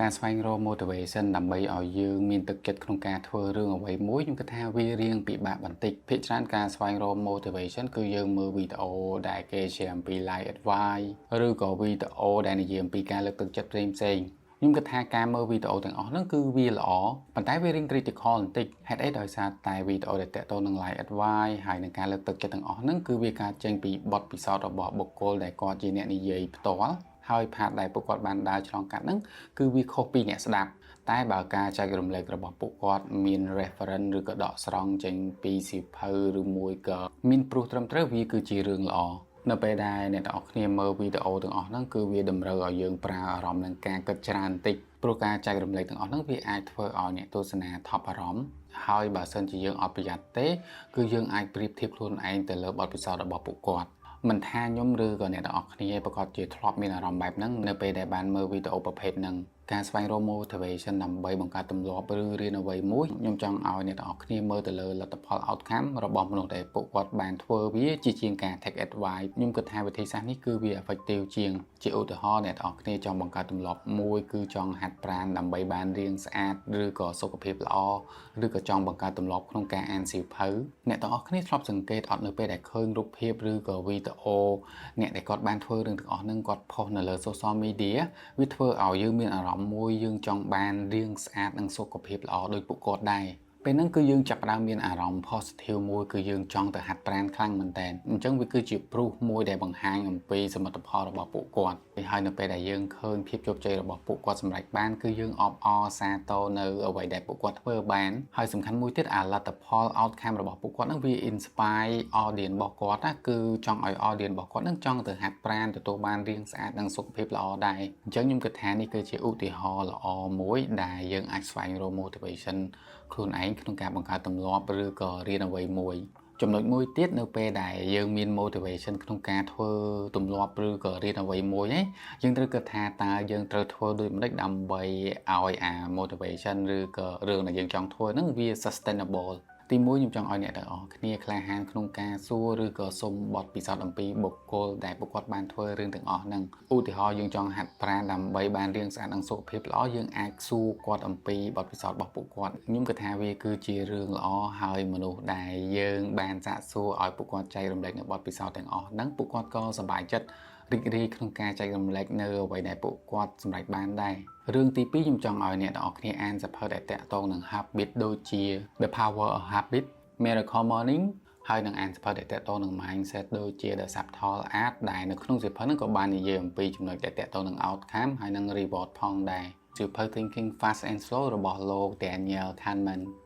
ការស្វែងរក motivation ដើម្បីឲ្យយើងមានទឹកចិត្តក្នុងការធ្វើរឿងអ្វីមួយខ្ញុំគិតថាវារៀងពិបាកបន្តិចភាគច្រើនការស្វែងរក motivation គឺយើងមើលវីដេអូដែលគេ share អំពី life advice ឬក៏វីដេអូដែលនិយាយអំពីការលើកទឹកចិត្តផ្សេងផ្សេងខ្ញុំគិតថាការមើលវីដេអូទាំងអស់ហ្នឹងគឺវាល្អប៉ុន្តែវារៀង critical បន្តិចហេតុអីដោយសារតែវីដេអូដែលទាក់ទងនឹង life advice ហើយនឹងការលើកទឹកចិត្តទាំងអស់ហ្នឹងគឺវាកើតចេញពីបទពិសោធន៍របស់បុគ្គលដែលគាត់ជាអ្នកនិយាយផ្ទាល់ហើយ path ដែលពួកគាត់បានដើរឆ្លងកាត់ហ្នឹងគឺវាខុសពីអ្នកស្ដាប់តែបើការចែករំលែករបស់ពួកគាត់មាន reference ឬក៏ដកស្រង់ចេញពីសៀវភៅឬមួយក៏មាន proof ត្រឹមត្រូវវាគឺជារឿងល្អនៅពេលដែលអ្នកទាំងអស់គ្នាមើលវីដេអូទាំងអស់ហ្នឹងគឺវាតម្រូវឲ្យយើងប្រើអារម្មណ៍នឹងការគិតច្រើនបន្តិចព្រោះការចែករំលែកទាំងអស់ហ្នឹងវាអាចធ្វើឲ្យអ្នកទស្សនាថប់អារម្មណ៍ហើយបើសិនជាយើងអត់ប្រយ័ត្នទេគឺយើងអាចប្រៀបធៀបខ្លួនឯងទៅលើបទពិសោធន៍របស់ពួកគាត់មិនថាខ្ញុំឬក៏អ្នកទាំងអស់គ្នាប្រកាសជាធ្លាប់មានអារម្មណ៍បែបហ្នឹងនៅពេលដែលបានមើលវីដេអូប្រភេទហ្នឹងការស្វែងរក motivation ដើម្បីបង្កើតទម្លាប់ឬរៀនអ្វីមួយខ្ញុំចង់ឲ្យអ្នកទាំងអស់គ្នាមើលទៅលើលទ្ធផល outcome របស់មនុស្សដែលពួកគាត់បានធ្វើវាជាជាងការ take advice ខ្ញុំគិតថាវិធីសាស្ត្រនេះគឺវា effective ជាងជាឧទាហរណ៍អ្នកទាំងអស់គ្នាចង់បង្កើតទម្លាប់មួយគឺចង់ហាត់ប្រាណដើម្បីបានរាងស្អាតឬក៏សុខភាពល្អឬក៏ចង់បង្កើតទម្លាប់ក្នុងការអានសៀវភៅអ្នកទាំងអស់គ្នាធ្លាប់សង្កេតអត់នៅពេលដែលឃើញរូបភាពឬក៏វីដេអូអ្នកដែលគាត់បានធ្វើរឿងទាំងអស់ហ្នឹងគាត់ផុសនៅលើ social media វាធ្វើឲ្យយើងមានអារម្មណ៍មួយយើងចង់បានរាងស្អាតនិងសុខភាពល្អដូចពួកគាត់ដែរពេលហ្នឹងគឺយើងចាប់ផ្ដើមមានអារម្មណ៍ positive មួយគឺយើងចង់ទៅហាត់ប្រាណខ្លាំងមែនតើអញ្ចឹងវាគឺជា proof មួយដែលបង្ហាញអំពីសមិទ្ធផលរបស់ពួកគាត់ហើយនៅពេលដែលយើងឃើញភាពជោគជ័យរបស់ពួកគាត់សម្រេចបានគឺយើងអបអរសាទរនៅអ្វីដែលពួកគាត់ធ្វើបានហើយសំខាន់មួយទៀតអាលទ្ធផល outcome របស់ពួកគាត់ហ្នឹងវា inspire audience របស់គាត់ណាគឺចង់ឲ្យ audience របស់គាត់ហ្នឹងចង់ទៅហាត់ប្រាណទទួលបានរាងស្អាតនិងសុខភាពល្អដែរអញ្ចឹងខ្ញុំគិតថានេះគឺជាឧទាហរណ៍ល្អមួយដែលយើងអាចស្វែងរក motivation ខ្លួនឯងក្នុងការបង្កើតទម្លាប់ឬក៏រៀនអ្វីមួយចំណុចមួយទៀតនៅពេលដែលយើងមាន motivation ក្នុងការធ្វើទម្លាប់ឬក៏រៀនអ្វីមួយហ្នឹងយើងត្រូវគិតថាតើយើងត្រូវធ្វើដូចម្ដេចដើម្បីឲ្យអា motivation ឬក៏រឿងដែលយើងចង់ធ្វើហ្នឹងវា sustainable ទីមួយខ្ញុំចង់ឲ្យអ្នកទាំងអស់គ្នាក្លាហានក្នុងការសួរឬក៏សុំបទពិសោធន៍អំពីបុគ្គលដែលពួកគាត់បានធ្វើរឿងទាំងអស់ហ្នឹងឧទាហរណ៍យើងចង់ហាត់ប្រាណដើម្បីបានរាងស្អាតនិងសុខភាពល្អយើងអាចសួរគាត់អំពីបទពិសោធន៍របស់ពួកគាត់ខ្ញុំគិតថាវាគឺជារឿងល្អហើយមនុស្សដែលយើងបានសាកសួរឲ្យពួកគាត់ចែករំលែកនៅបទពិសោធន៍ទាំងអស់ហ្នឹងពួកគាត់ក៏សប្បាយចិត្តរីករាយក្នុងការចែករំលែកនៅអ្វីដែលពួកគាត់សម្រេចបានដែររឿងទី2ខ្ញុំចង់ឲ្យអ្នកទាំងអស់គ្នាអានសៀវភៅដែលទាក់ទងនឹង habit ដូចជា The Power of Habit, Miracle Morning ហើយនឹងអានសៀវភៅដែលទាក់ទងនឹង mindset ដូចជា The Subtle Art ដែលនៅក្នុងសៀវភៅហ្នឹងក៏បាននិយាយអំពីចំណុចដែលទាក់ទងនឹង outcome ហើយនឹង reward ផងដែរសៀវភៅ Thinking Fast and Slow របស់លោក Daniel Kahneman។